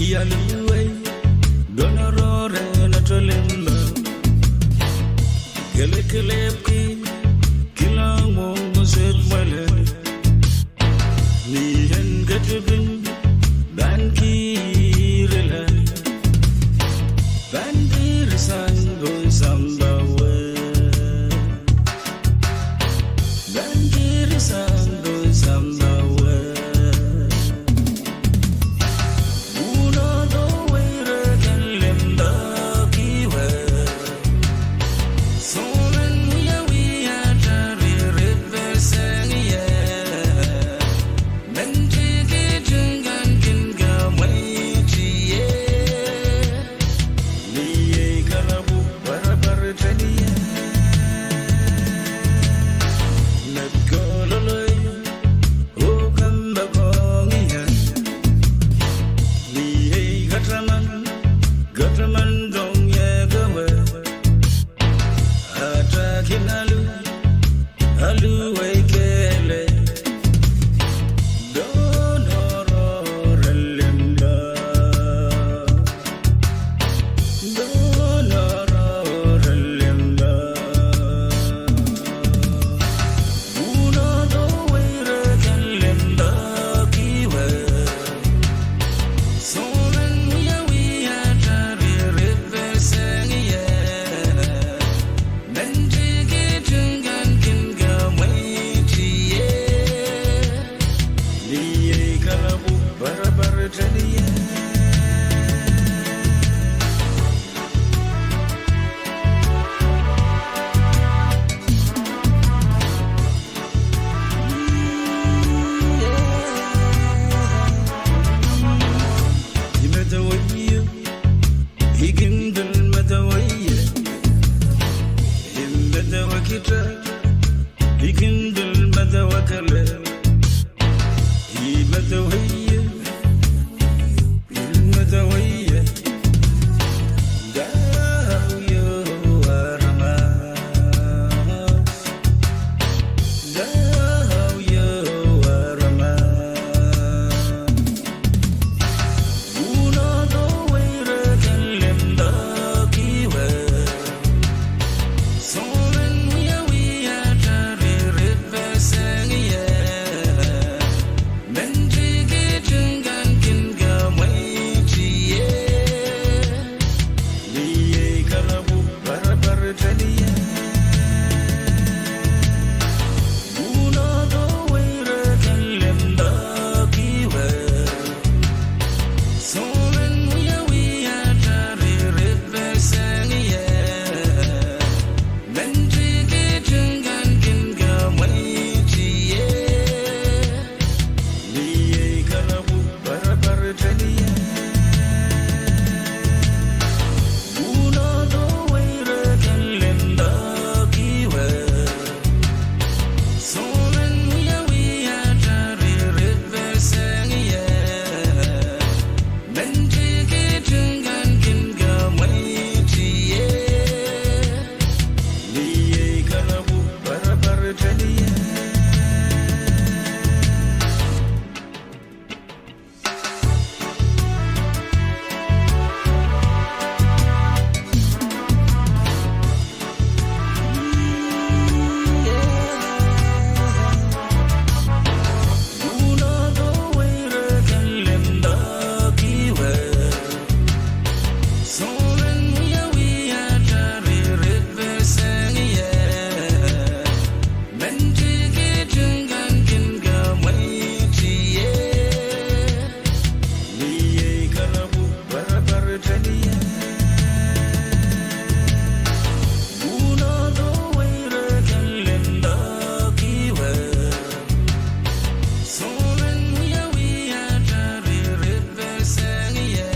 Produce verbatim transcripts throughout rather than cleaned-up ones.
Ialiwei, donarore natolimba. Kelekelepki, kilang mong moset mwele. Ni en ketipin, pahn kihrla. Pahn kihrisang pwe sampah wet. Pahn kihrisang pwe sampah wet. Unodo weire ken limpoak ih wet. Soangen wiawi Katamandohng iehkewe, atail kin alu, alu wei kehlail. Dohn oaroahr limpoak. Dohn oaroahr limpoak. Pwuhnodo weirek en limpoak ih wet. Sohlen wiawi atail riripeseng ie. Mendikit kan kin kamwetie. Ni ei kalapw parapar tenie. I medewe ie, I kin pil medewe ie. I medewe kitail, I kin pil medewe kelehpw. I medewe ie, I medewe ie. Dau ieu aramas. Dau ieu aramas. Pwuhnodo weirek en limpoak ih wet. Sohlen wiawi atail riripeseng ie. Mendikit kan kin kamwetie. Ni ei kalapw parapar tenie. Pwuhnodo weirek en limpoak ih wet. Sohlen wiawi atail riripeseng ie. Mendikit kan kin kamwetie. Ni ei kalapw parapar tenie. Pwuhnodo weirek en limpoak ih wet. Sohlen wiawi atail riripeseng ie.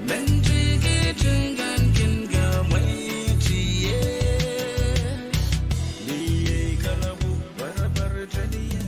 Mendikit kan kin kamwetie. Ni ei kalapw parapar tenie.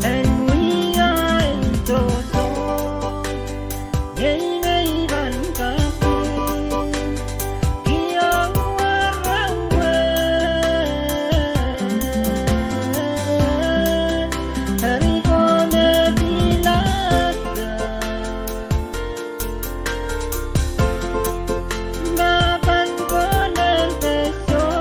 En wia ei sohso, ngeingei pahn kaki, kihong warang wet, eri kone pilada. Ma pahn kohlen de soh,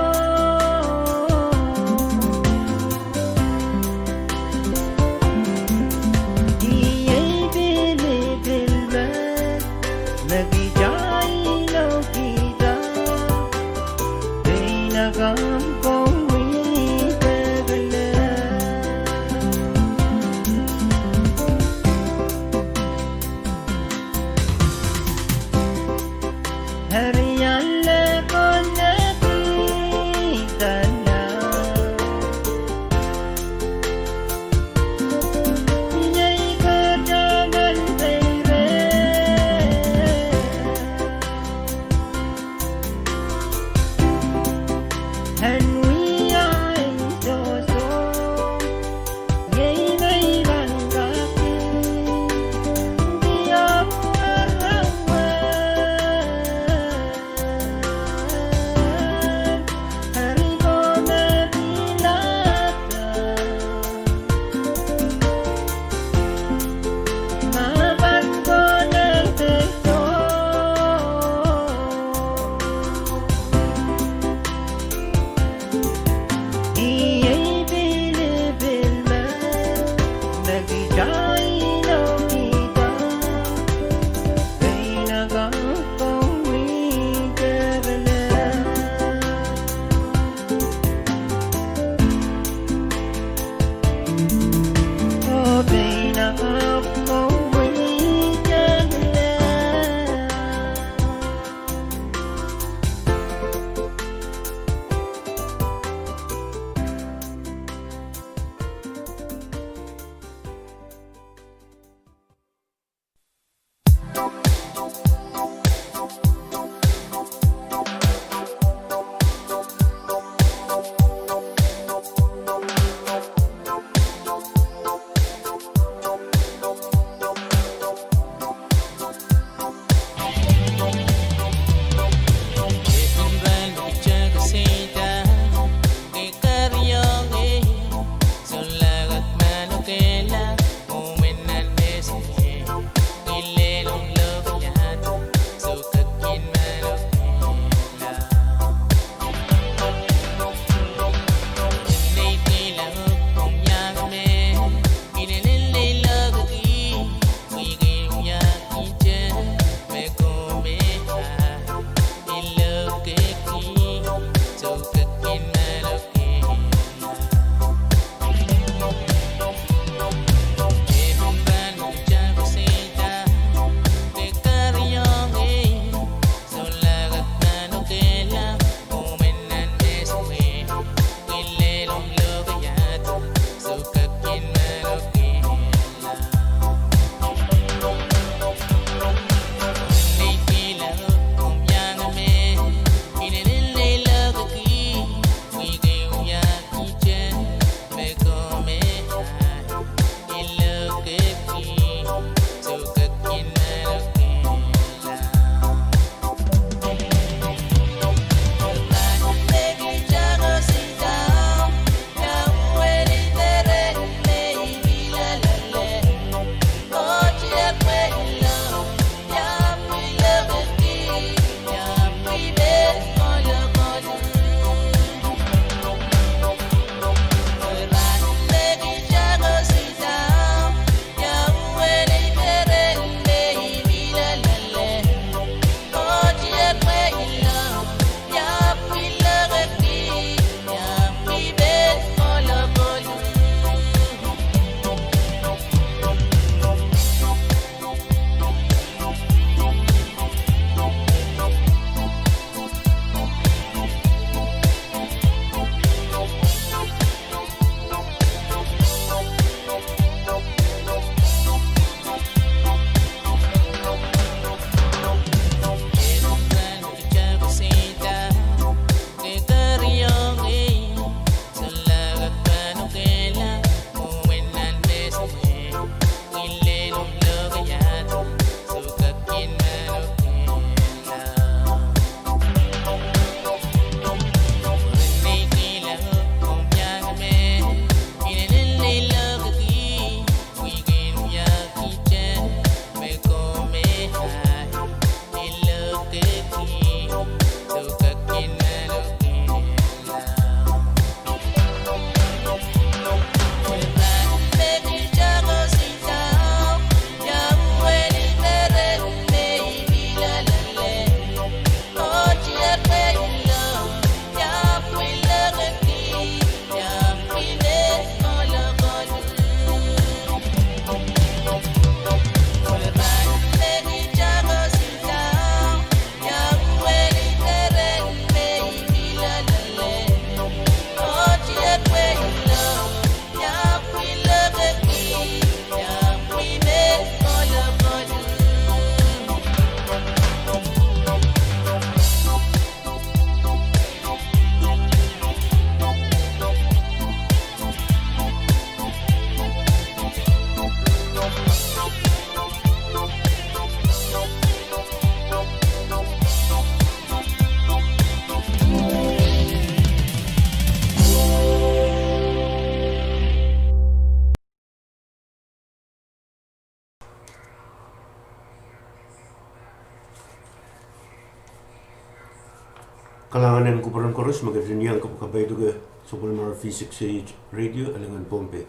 Kalahngan en kupwuren koaros me ketin iang kapaiduke Sapwellimomwi V six A H Radio, Alingan, Pohnpei.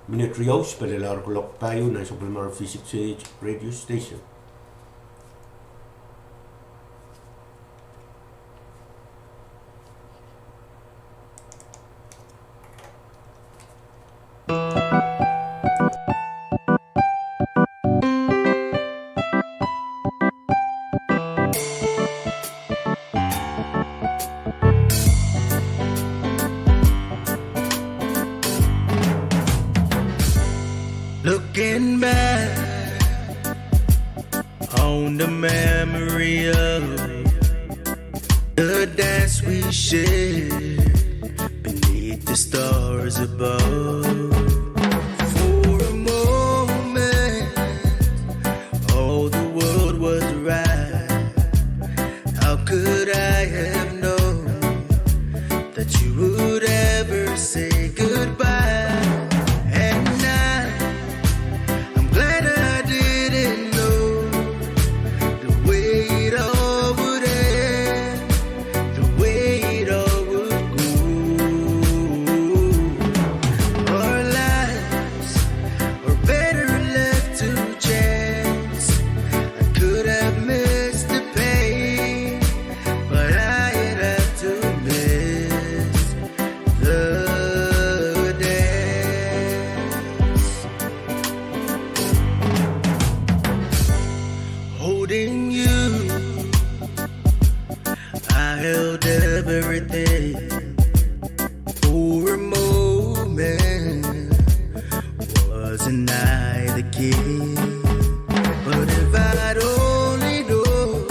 Minit riau sipelel ar kuloak pahieu nan Sapwellimomwi V six A H Radio Station. Looking back on the memory of the dance we shared beneath the stars above. For a moment, all the world was right. How could I have known that you would ever say goodbye? And I I'm glad I didn't know the way it all would end, the way it all would go. Our lives were better left to chance. I could have missed the pain, but I had to miss the dance. Holding you, I held everything. For a moment, wasn't I the king? But if I'd only known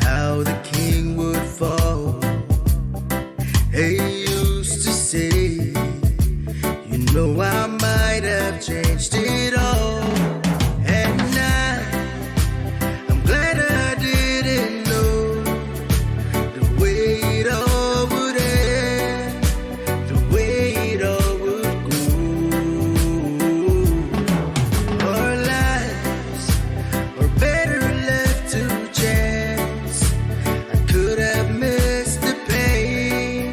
how the king would fall, they used to say, you know I might have changed it all. And I, I'm glad I didn't know the way it all would end, the way it all would go. Our lives were better left to chance. I could have missed the pain,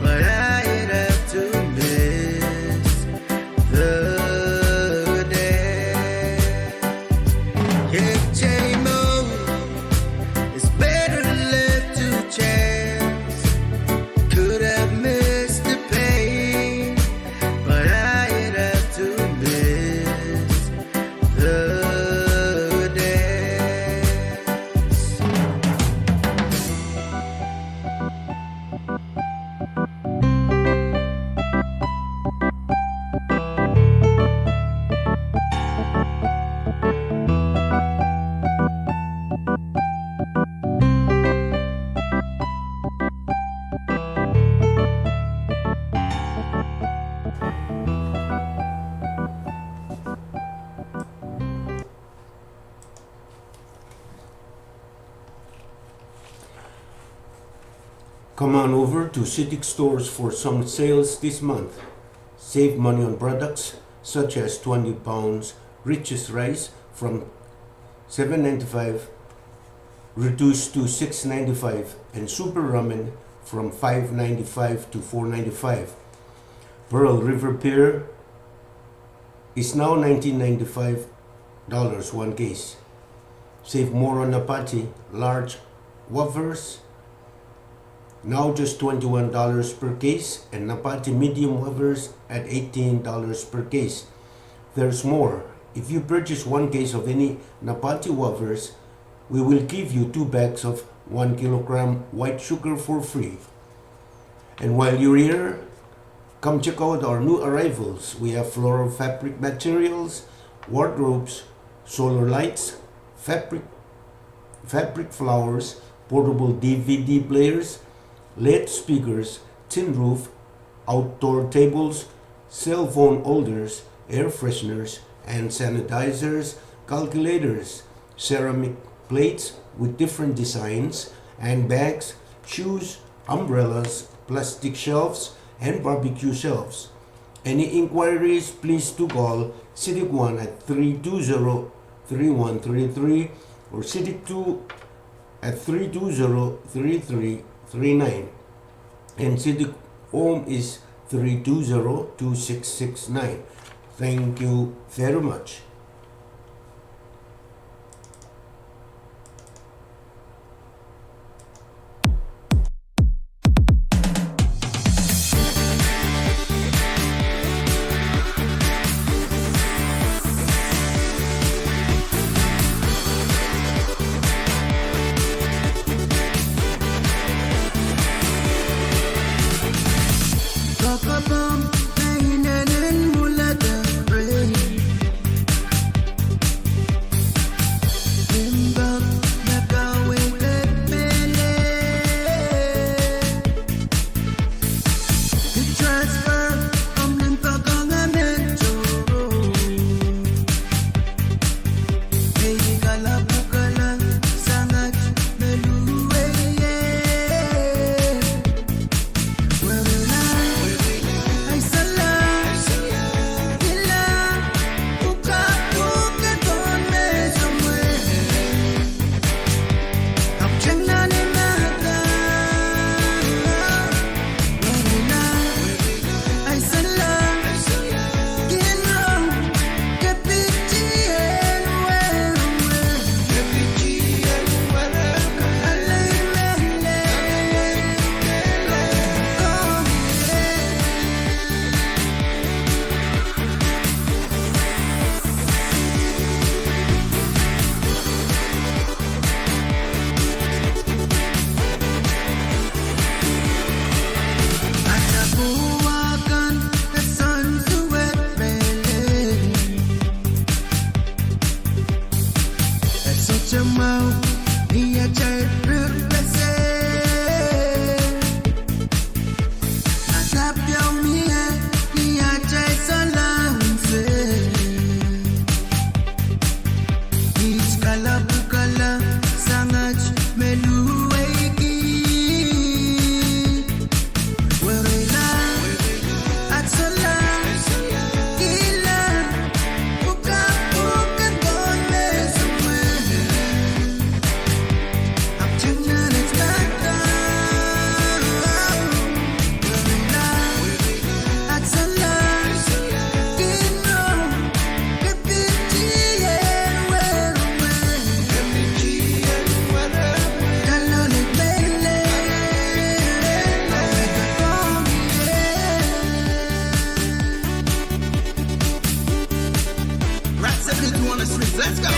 but I had to miss the dance. Yeah, J-Mo, it's better left to chance. Could have missed the pain, but I had to miss the dance. Come on over to Sidik stores for some sales this month. Save money on products such as twenty pounds Rich's rice from seven ninety-five reduced to six ninety-five, and Super Ramen from five ninety-five to four ninety-five. Pearl River beer is now nineteen ninety-five dollars one case. Save more on Napati large wafers, now just twenty-one dollars per case, and Napati medium wafers at eighteen dollars per case. There's more. If you purchase one case of any Napati wafers, we will give you two bags of one kilogram white sugar for free. And while you're here, come check out our new arrivals. We have floral fabric materials, wardrobes, solar lights, fabric, fabric flowers, portable D V D players, L E D speakers, tin roof, outdoor tables, cell phone holders, air fresheners, hand sanitizers, calculators, ceramic plates with different designs, handbags, shoes, umbrellas, plastic shelves, and barbecue shelves. Any inquiries, please do call Sidik One at three two zero, three one three three or Sidik Two at three two zero three three three nine. And city home is three two zero two six six nine. Thank you very much. Rats and Pigs on the streets. Let's go.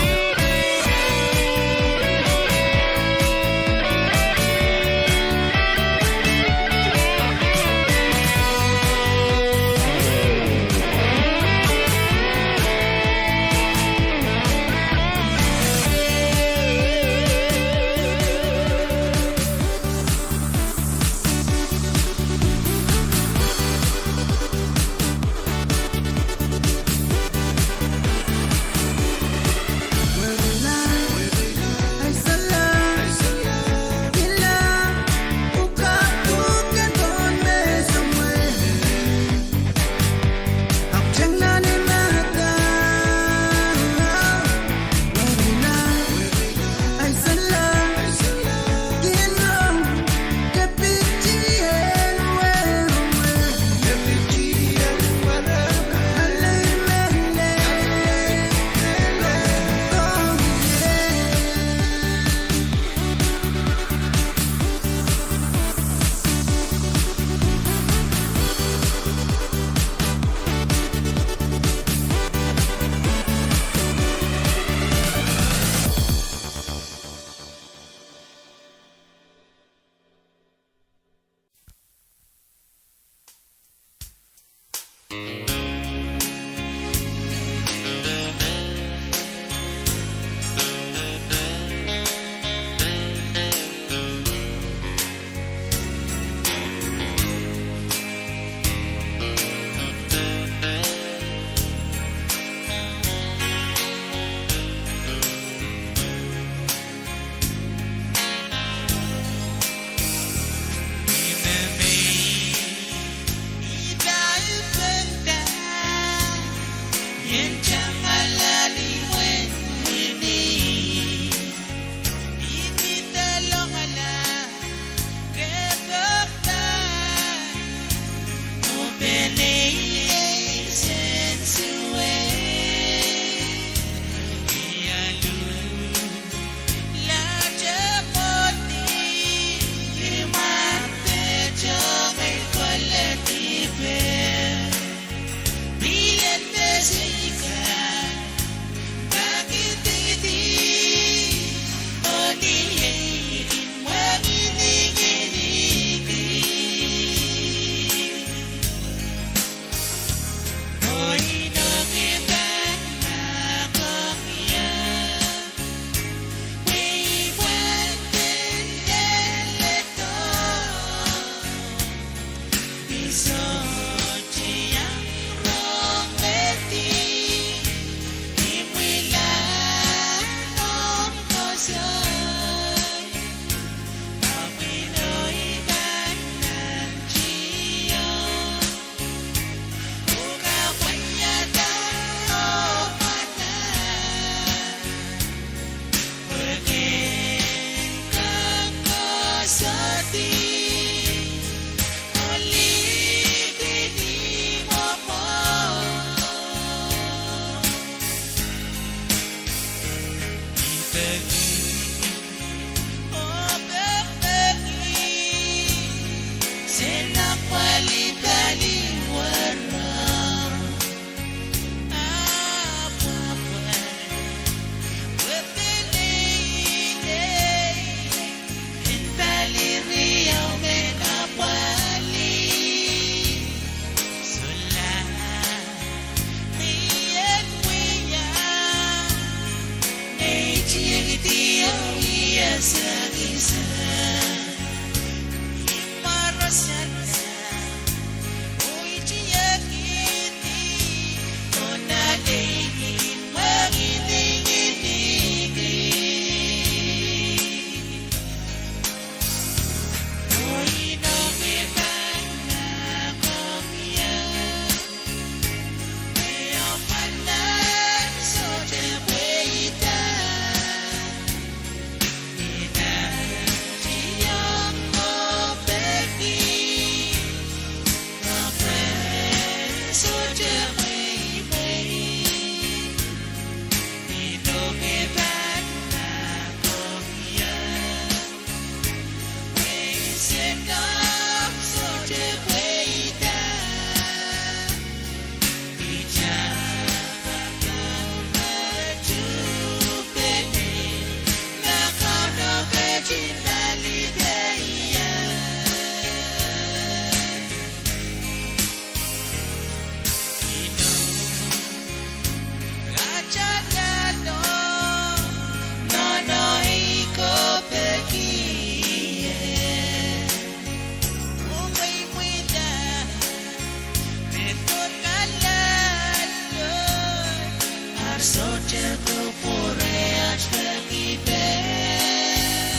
Sohte kupwure aht peki peh.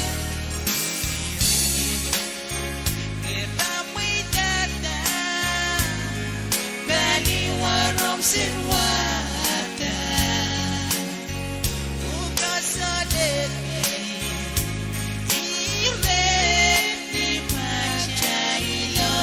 Ira mwidada, pali warom sirwada. Uka sohte ire ni matailo.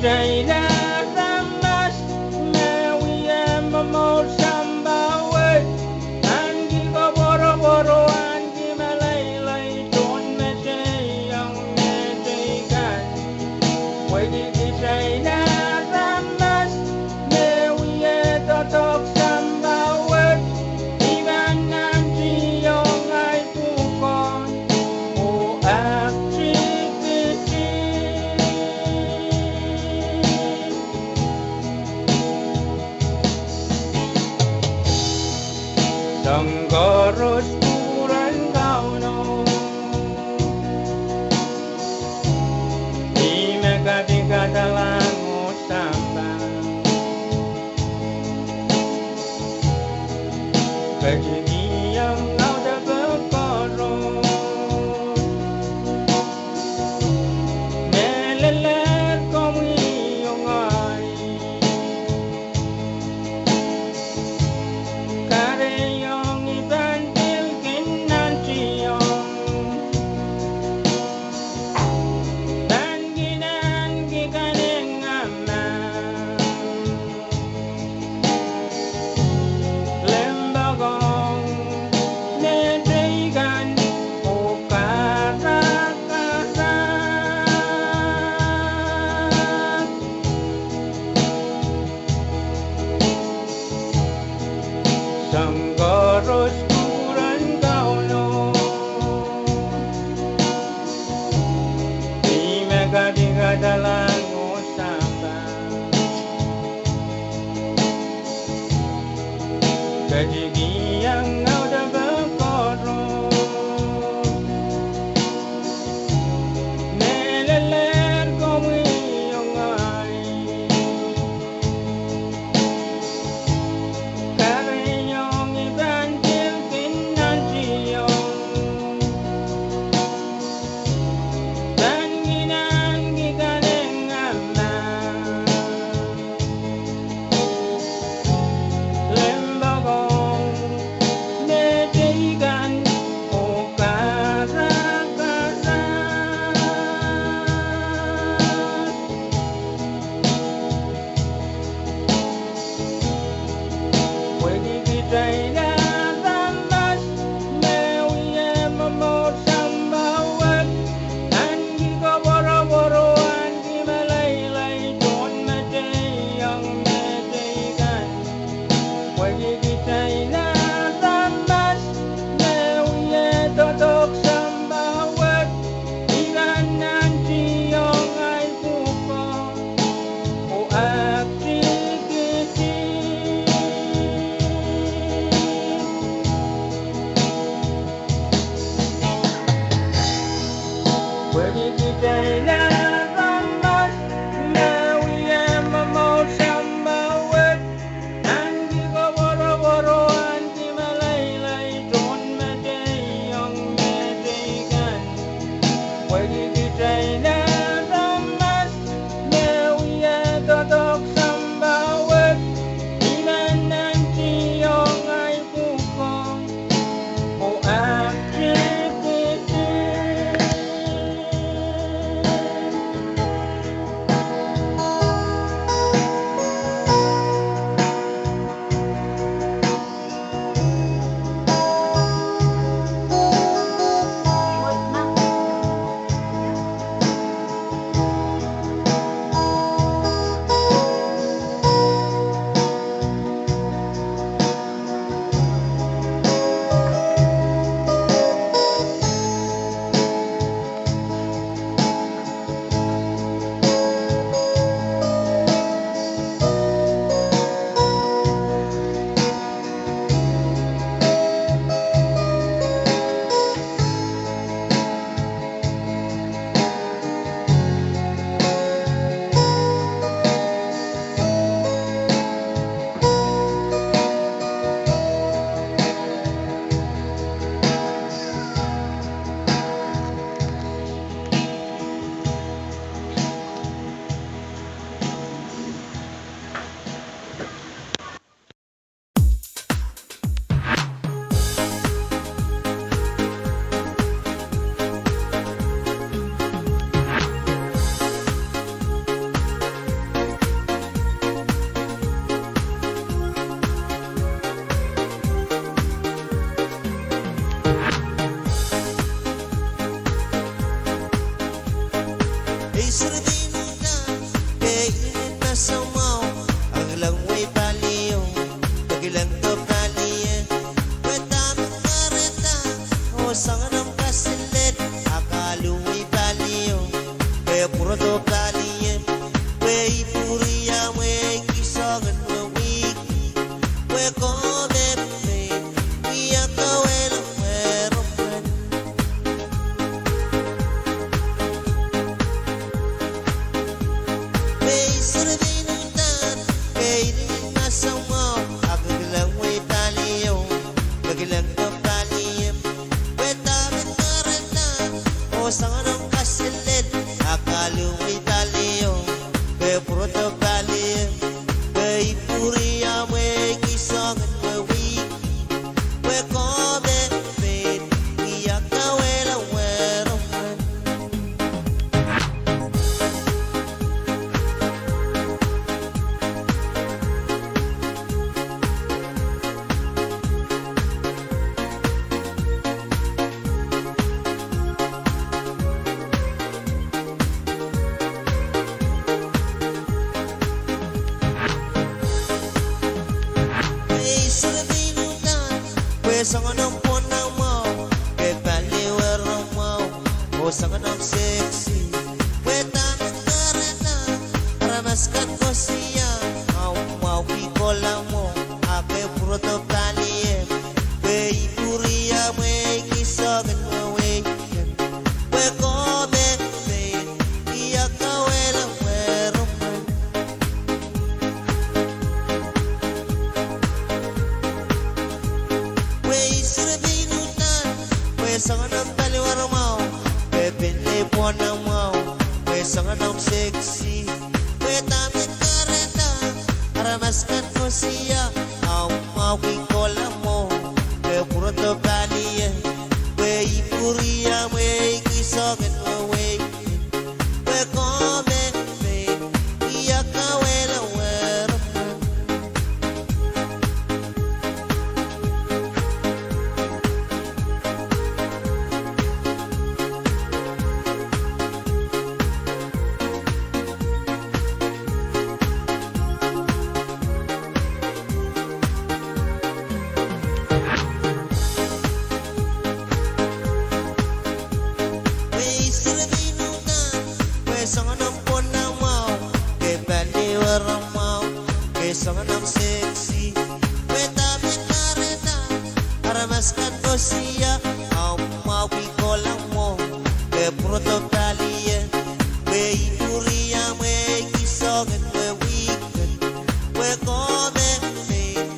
Kitail aramas me wie momour sampah wet, ahneki koapworopwor oh ahneki meleilei tohn mehteiong mehteikan. Pwehki kitail aramas me wie doadoahk sampah wet, I pahn nantihong ahi pwukoa oh activity. Soahng koaros kupwuren Kauno, ih me kapikada lahng oh sampah. Ketikihong audepe koaros, me lelehr komwi oh ngehi. Kahrehiong I pahn pil kin nantihong pahn kin ahneki kanengamah, limpoak ong mehteikan oh karakarahk. Soahng koaros kupwuren Kauno, ih me kapikada lahng oh sampah. Ketikihong audepe koaros, me lelehr komwi oh ngehi. Kahrehiong I pahn pil kin nantihong pahn kin ahneki kanengamah, limpoak ong mehteikan oh karakarahk. Pwehki kitail aramas me wie momour sampah wet, ahneki koapworopwor oh ahneki meleilei tohn mehteiong mehteikan. Pwehki kitail aramas me wie doadoahk sampah wet, I pahn nantihong ahi pwukoa oh activity. Pwehki kitail aramas me wie momour sampah wet, ahneki koapworopwor oh ahneki meleilei tohn mehteiong mehteikan. Pwehki kitail aramas me wie doadoahk sampah Soangen omw pwonamwahu, ke paliwere mwahu, oh soangen omw sexy. Pwe dahme kahrehda aramas kan koasoia, ahmw mwahu ki kohla mwo, a ke pwurodo pali e. Pwe I pwuriamweiki soangen wehi. Pwe komw me pein, I a kauwehla weremwen. Pwe I seri pein uhdahn, pwe soangen omw paliwere mwahu, pwe pil lei pwonamwahu, pwe soangen omw sexy. Pwe dahme kahrehda aramas kan koasoia, ahmw mwahu ki kohla mwo, ke pwurodo pali e. Pwe I pwuriamweiki soangen wehi. Pwe komw me pein, I a kauwehla weremwen. Pwe I seri pein uhdahn, pwe soangen omw pwonamwahu, ke paliwere mwahu, ke soangen omw sexy. Pwe dahme kahrehda aramas kan koasoia, ahmw mwahu ki kohla mwo, ke pwurodo pali e. Pwe I pwuriamweiki soangen wehi. Pwe komw me pein,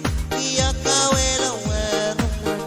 I a kauwehla weremwen.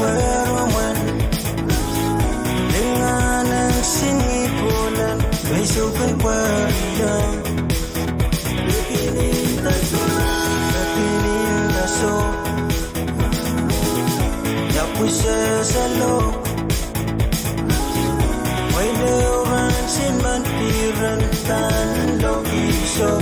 wehwehn mwomwen. Lingan en singih pwulel, me I sohte kin pwarada. Likili ndahsou, likili ndahsou. Ia pwusehselo. Mwein ehu rahn sin men piren pahn lokisou.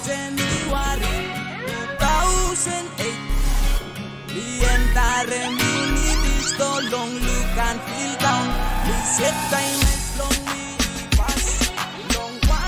January two thousand eight. Mie ndahre mihmi pistol ong luhk en Philtown. Mie sehte mehn long mie pas long wa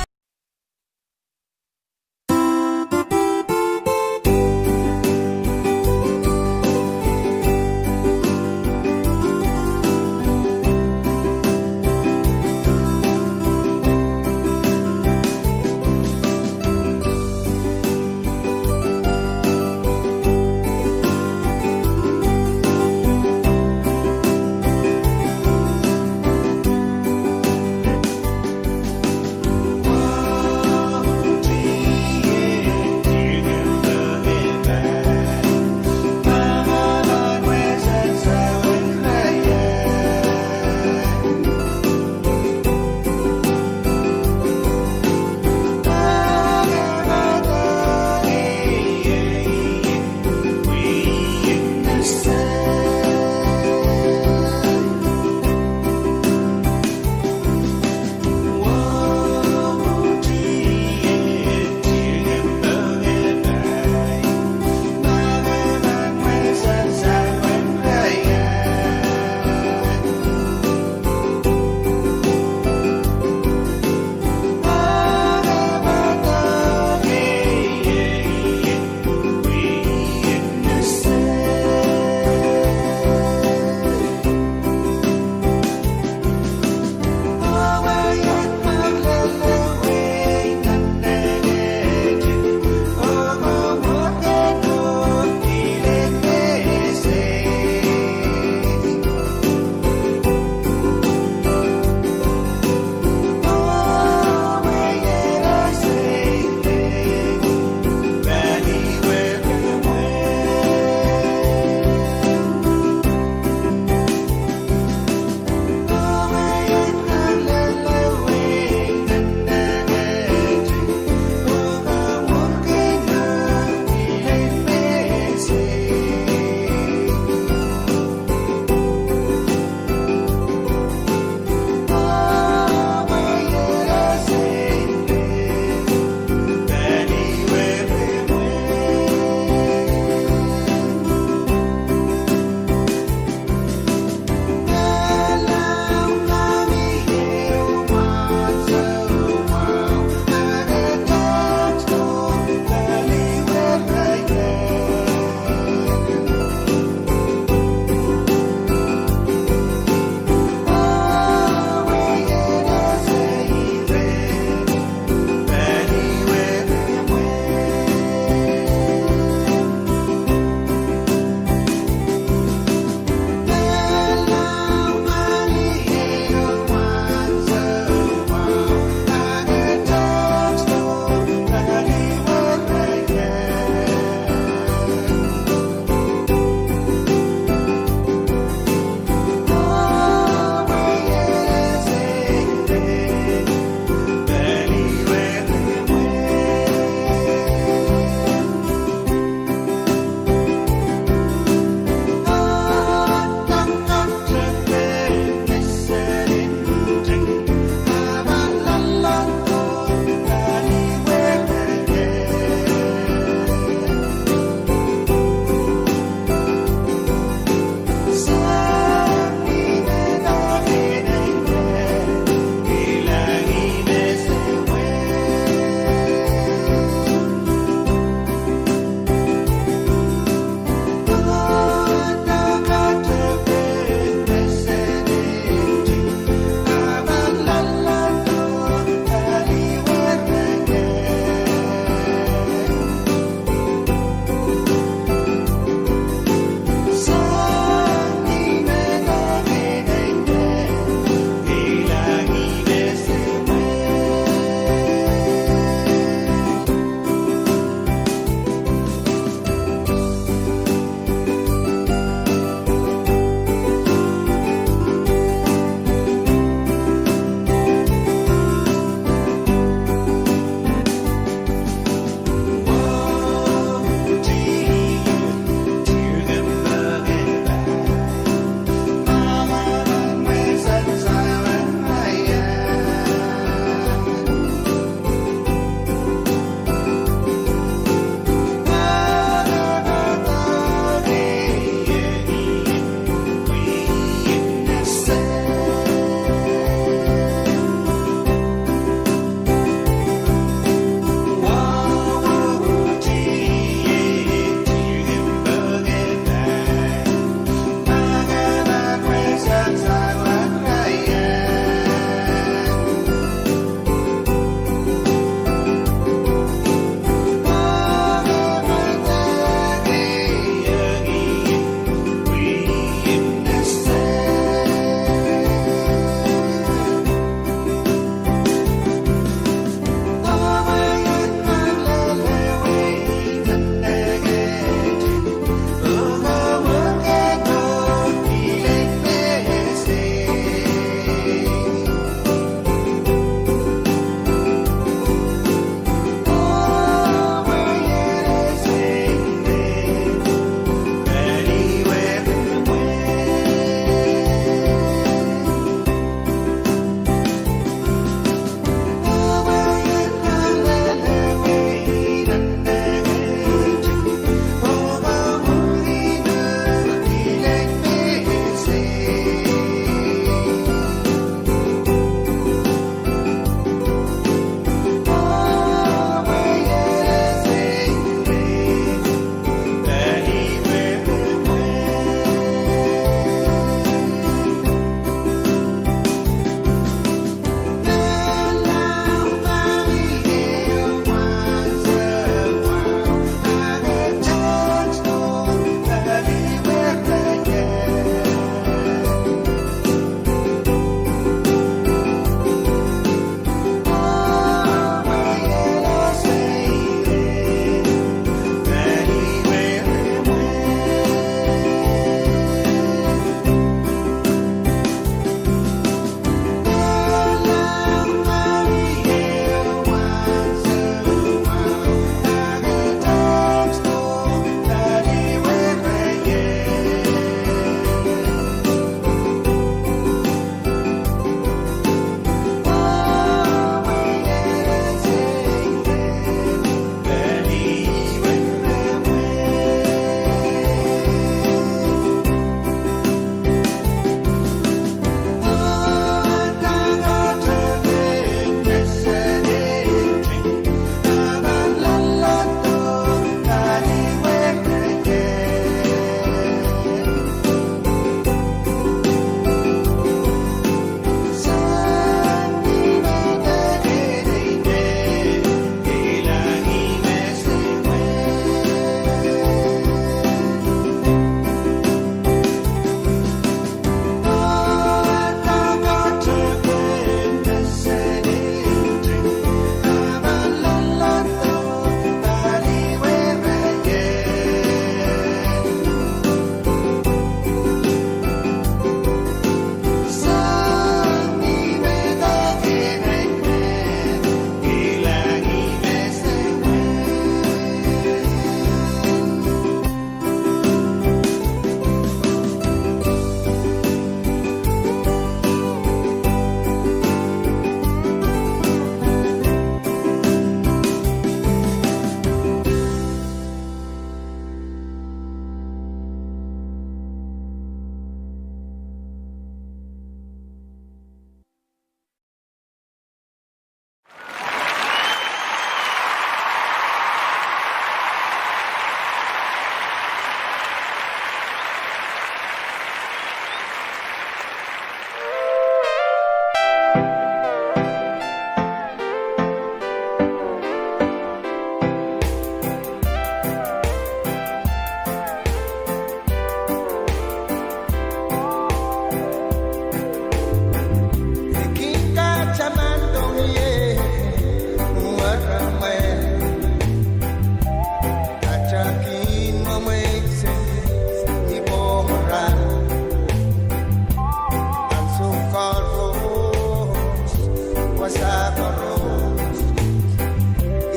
koaros.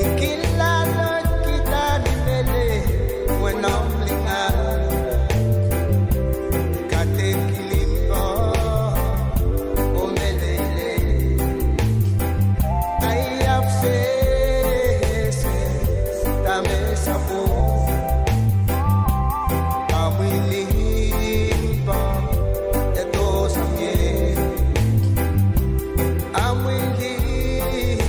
I kin laloid kihda ni mehlel, mwenomw lingan. I kadeik limpoak oh meleilei. Ahi ahpw sehse, dahme sapwung? Amwi limpoak, e doh sang ie. Amwi limpoak,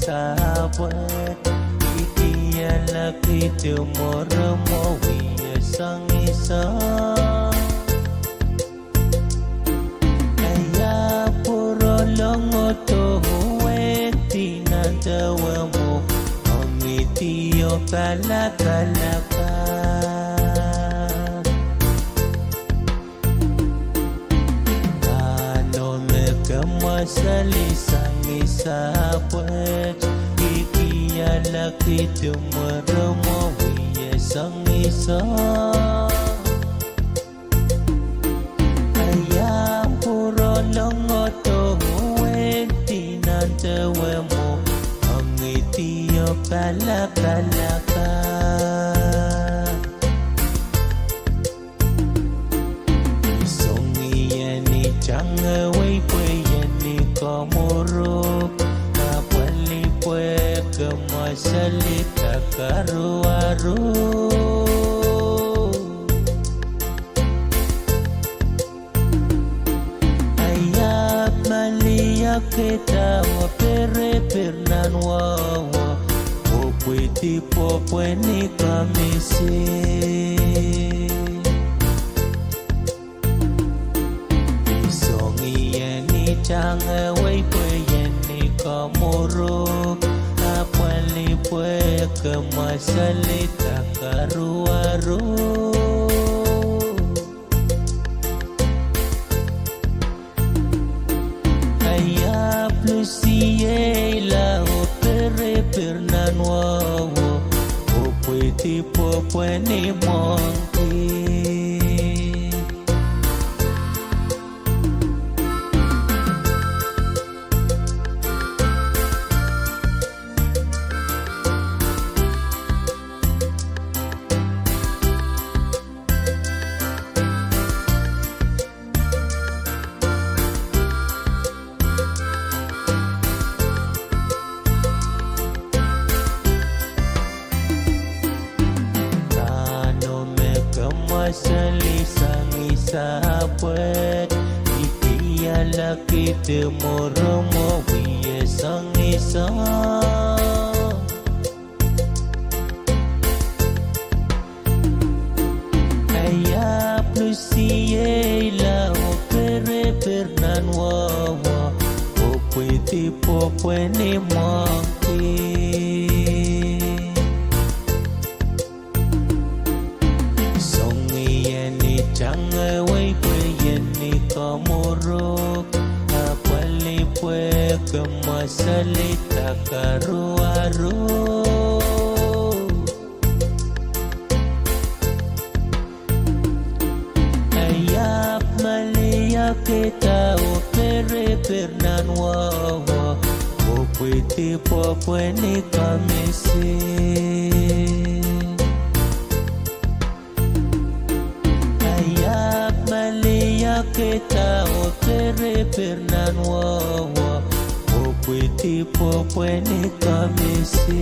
Sapwet, I kiala kidi mworomwo wie songisa. Ia pwurolong oh dohwehdi nan dewe mwo, ong idio palapala kan. Kano me kemweseli sang ih Sapwet, I kiala kidi mworomwo wie songisa. Ia pwurolong oh dohwehdi nan dewe mwo, ong idio palapala kan. I song ih en I tangewei pwe ih en I kamwuruk, apwalih pwe kemweselihda karuaru. Ia maliakihda oh perepere nan wawa, oh pwidi pwopwen I kamisi. I song ih en I tangewei pwe ih en I kamwuruk, apwalih pwe kemweselihda karuaru. Ia pwilisiehla oh perepere nan wawa, oh pwidi pwopwen I mwahngki. Kano me kemweseli sang ih Sapwet, I kiala kidi mworomwo wie songisa. Ia pwilisiehla oh perepere nan wawa, oh pwidi pwopwen I mwahngki. Song ih en I tangewei pwe ih en I kamwuruk, apwalih pwe kemweselihda karuaru. Ia maliakihda oh perepere nan wawa, oh pwidi pwopwen I kamisi. Ia maliakihda oh perepere nan wawa, oh pwidi pwopwen I kamisi.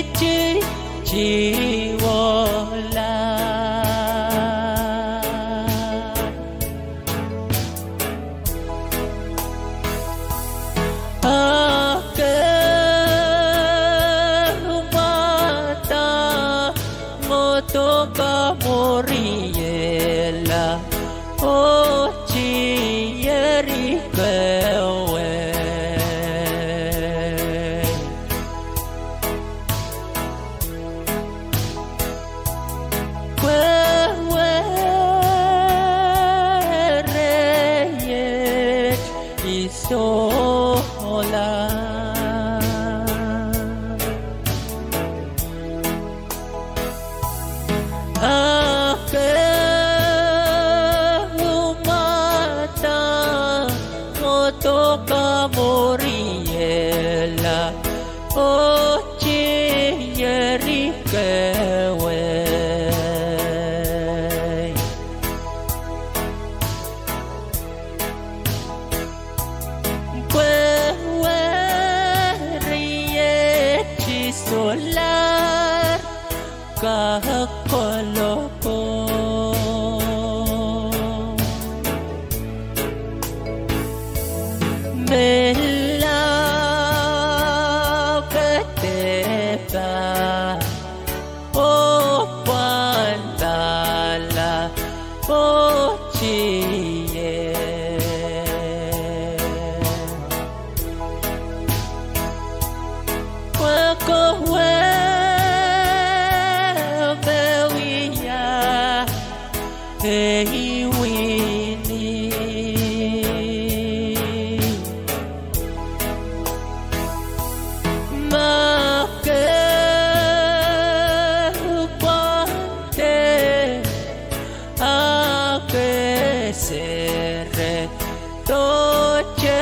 Ti, ti wola. Ake mwadang oh doka mwuriela, oh ti eri kawei. Pwe wereie I sohla. Ake mwadang oh doka mwuriela, oh ti eri kawei. Pwe wereie I sohlahr kak koloko. Melahr kadehde pahn, oh pahn pahla, oh ti ie. Pwe kowe me wia ei wini. Ma ke pwande, a ke sere, dohte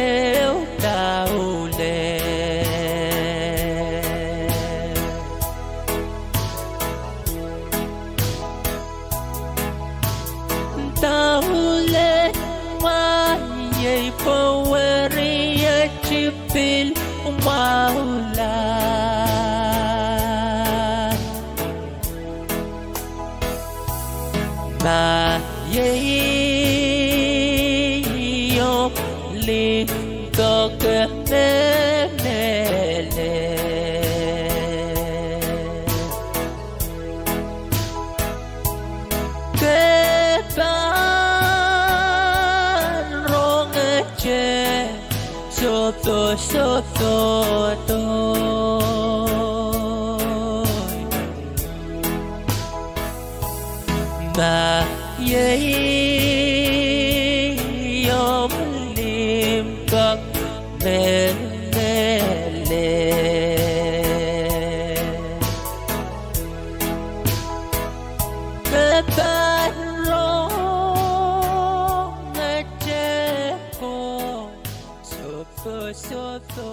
ehu daulel. Daulel mwahiei pwe wereie I pil mwahula. Ma iei omw limpoak me mehlel, ke pahn rongete sohte sohte. Ma iei omw limpoak me mehlel, ke pahn rongete ko sohte sohte.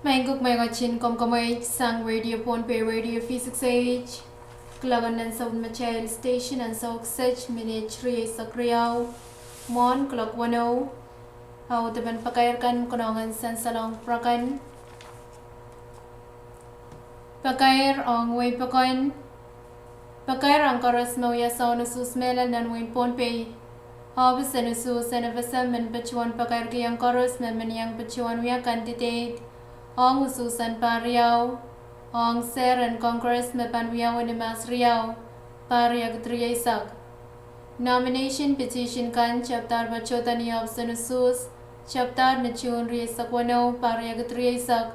Keinkuk mehkot en komw komour sang Radio Pohnpei, Radio V six eight. Kuloak en nan soun matail station ansou kiset minit rieisek riau mwohn kuloak weneu. Audepen pakair kan konehng en sansalohng pwurokan. Pakair ong wehi pokon. Pakair ong koaros me wia soun usuhs mehlel nan wehin Pohnpei. Ohpis en usuhs en FSM men patohwan pakairkihong koaros me men iang patohwan wia candidate ong usuhs en pahr riau ong seier en Congress me pahn wiawi ni Mahs riau, pahr riekid rieisek. Nomination petition kan tepdahr patohda ni ohpis en usuhs tepdahr ni June rieisek weneu, pahr riekid rieisek,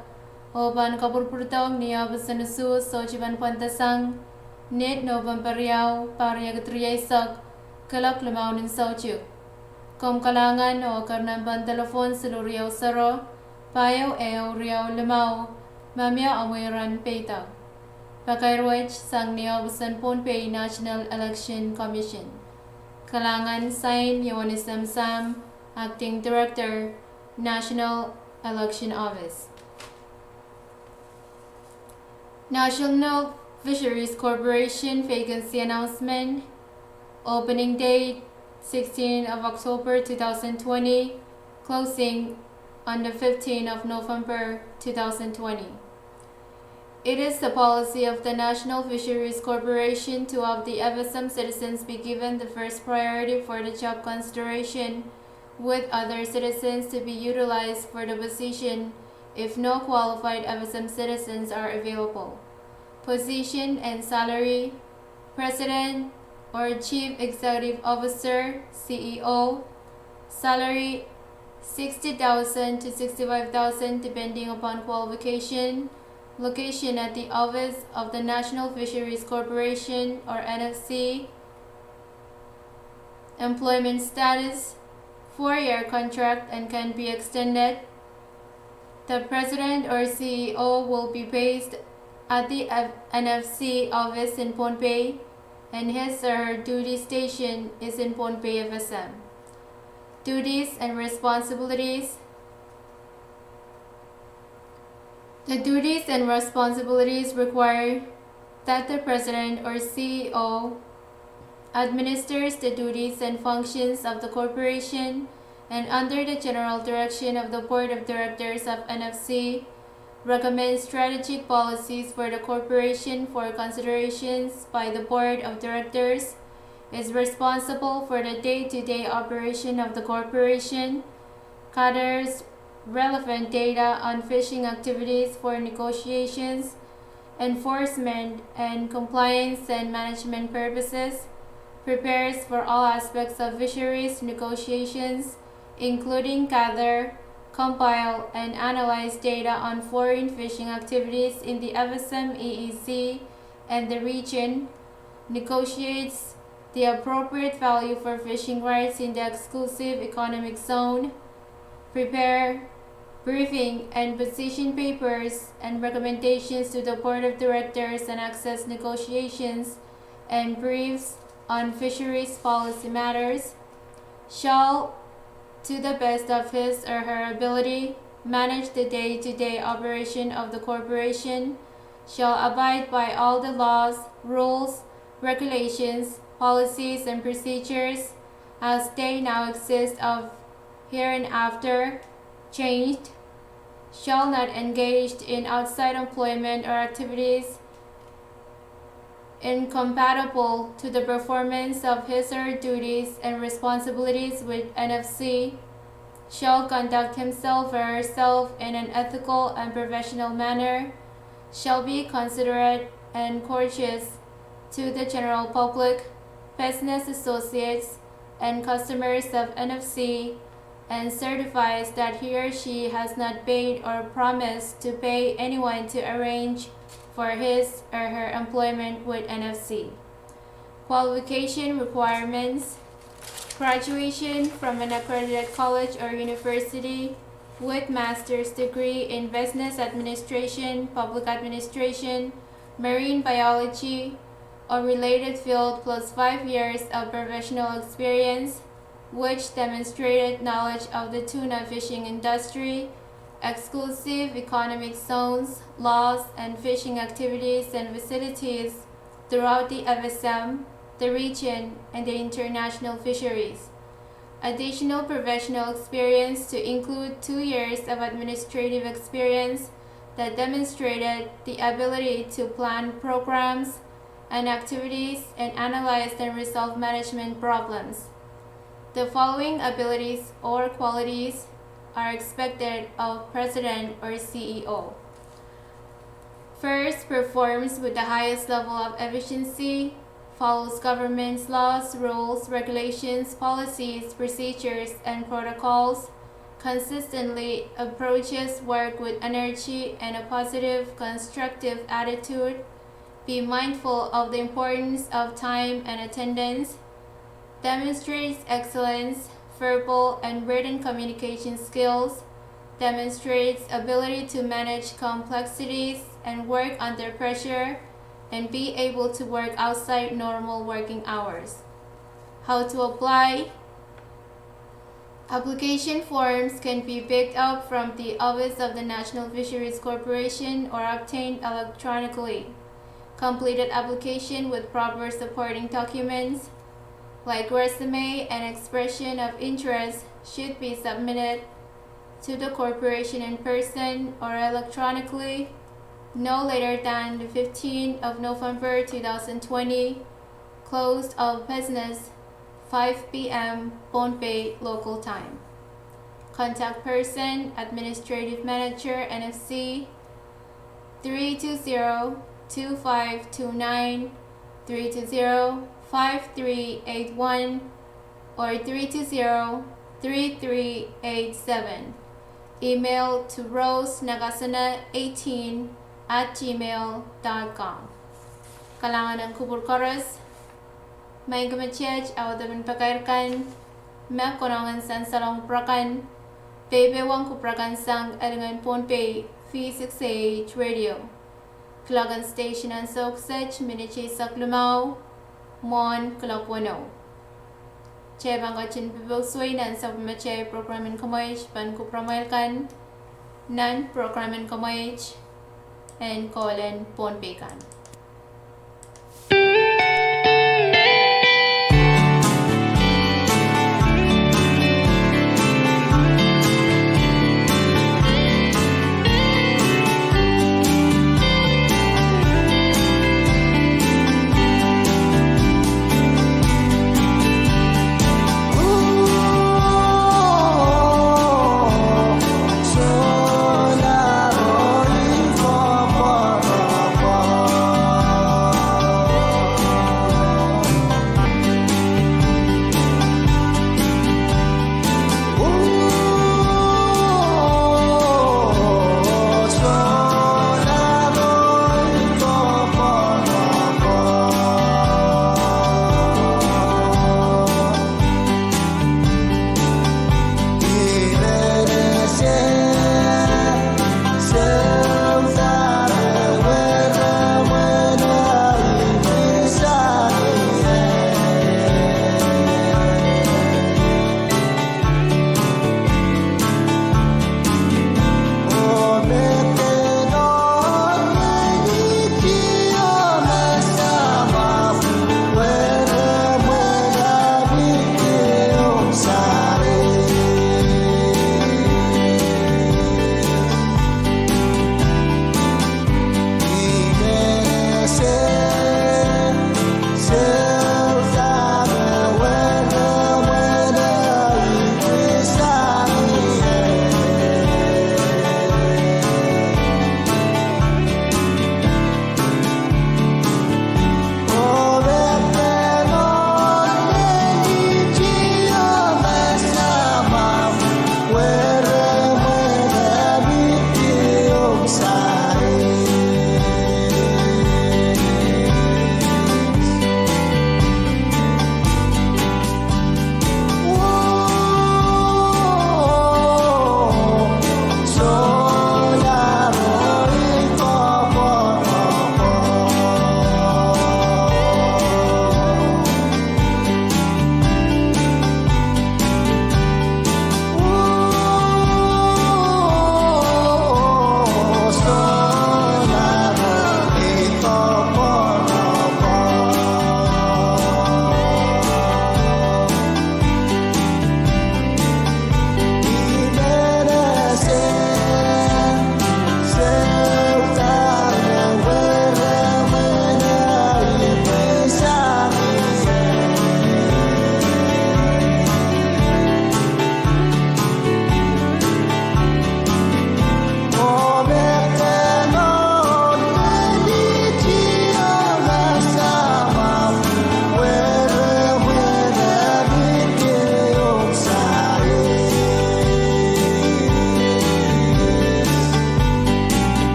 oh pahn kapwurpwurdohng ni ohpis en usuhs sohte pahn pwandasang ni November riau, pahr riekid rieisek, kuloak limau ni soutik. Komw kalahngan oh eker nempe en delepwohn siluh riau sero, pahieu ehu riau limau, ma mie omw iren peidek. Pakair wet sang ni ohpis en Pohnpei National Election Commission. Kalahngan, sign, Ioanis M. Sam, Acting Director, National Election Office. National Fisheries Corporation vacancy announcement. Opening date, sixteenth of October two thousand twenty. Closing on the fifteenth of November two thousand twenty. It is the policy of the National Fisheries Corporation to have the FSM citizens be given the first priority for the job consideration, with other citizens to be utilized for the position if no qualified FSM citizens are available. Position and salary: President or Chief Executive Officer, CEO, salary sixty thousand to sixty-five thousand depending upon qualification. Location at the office of the National Fisheries Corporation or N F C. Employment status: four-year contract and can be extended. The president or CEO will be based at the F- N F C office in Pohnpei, and his or her duty station is in Pohnpei F S M. Duties and responsibilities. The duties and responsibilities require that the president or CEO administers the duties and functions of the corporation and, under the general direction of the board of directors of N F C, recommends strategic policies for the corporation for considerations by the board of directors, is responsible for the day-to-day operation of the corporation, gathers relevant data on fishing activities for negotiations, enforcement, and compliance and management purposes, prepares for all aspects of fisheries negotiations, including gather, compile, and analyze data on foreign fishing activities in the F S M E E Z and the region, negotiates the appropriate value for fishing rights in the exclusive economic zone, prepare briefing and position papers and recommendations to the board of directors and access negotiations and briefs on fisheries policy matters, shall, to the best of his or her ability, manage the day-to-day operation of the corporation, shall abide by all the laws, rules, regulations, policies, and procedures as they now exist or hereinafter changed, shall not engage in outside employment or activities incompatible to the performance of his or her duties and responsibilities with N F C, shall conduct himself or herself in an ethical and professional manner, shall be considerate and courteous to the general public, business associates, and customers of N F C, and certifies that he or she has not paid or promised to pay anyone to arrange for his or her employment with N F C. Qualification requirements: graduation from an accredited college or university with master's degree in business administration, public administration, marine biology, or related field plus five years of professional experience which demonstrated knowledge of the tuna fishing industry exclusive economic zones, laws, and fishing activities and facilities throughout the F S M, the region, and the international fisheries. Additional professional experience to include two years of administrative experience that demonstrated the ability to plan programs and activities and analyze and resolve management problems. The following abilities or qualities are expected of president or C E O. First, performs with the highest level of efficiency, follows government's laws, rules, regulations, policies, procedures, and protocols, consistently approaches work with energy and a positive, constructive attitude, be mindful of the importance of time and attendance, demonstrates excellence, verbal and written communication skills, demonstrates ability to manage complexities and work under pressure, and be able to work outside normal working hours. How to apply. Application forms can be picked up from the Office of the National Fisheries Corporation or obtained electronically. Completed application with proper supporting documents, like resume and expression of interest, should be submitted to the corporation in person or electronically no later than the fifteenth of November two thousand twenty, close of business, five p m Pohnpei local time. Contact person, Administrative Manager, N F C, three two zero, two five two nine, three two zero, five three eight one, or three two zero, three three eight seven. Email to rose nakasana eighteen at gmail dot com. Kalahngan en kupwur koaros. Maing ko, met iet audepen pakair kan me konehng en sansalong pwurokan, peipeilong kupwurokan sang Elingan Pohnpei V six A H radio. Kuloak en station ansou kiset minit eisek limau mwohn kuloak weneu. Kitail pahn ketin popousoi nan sapwellimatail program en kumwail, pahn kupwuramwail kan nan program en kumwail en Kolen Pohnpei kan.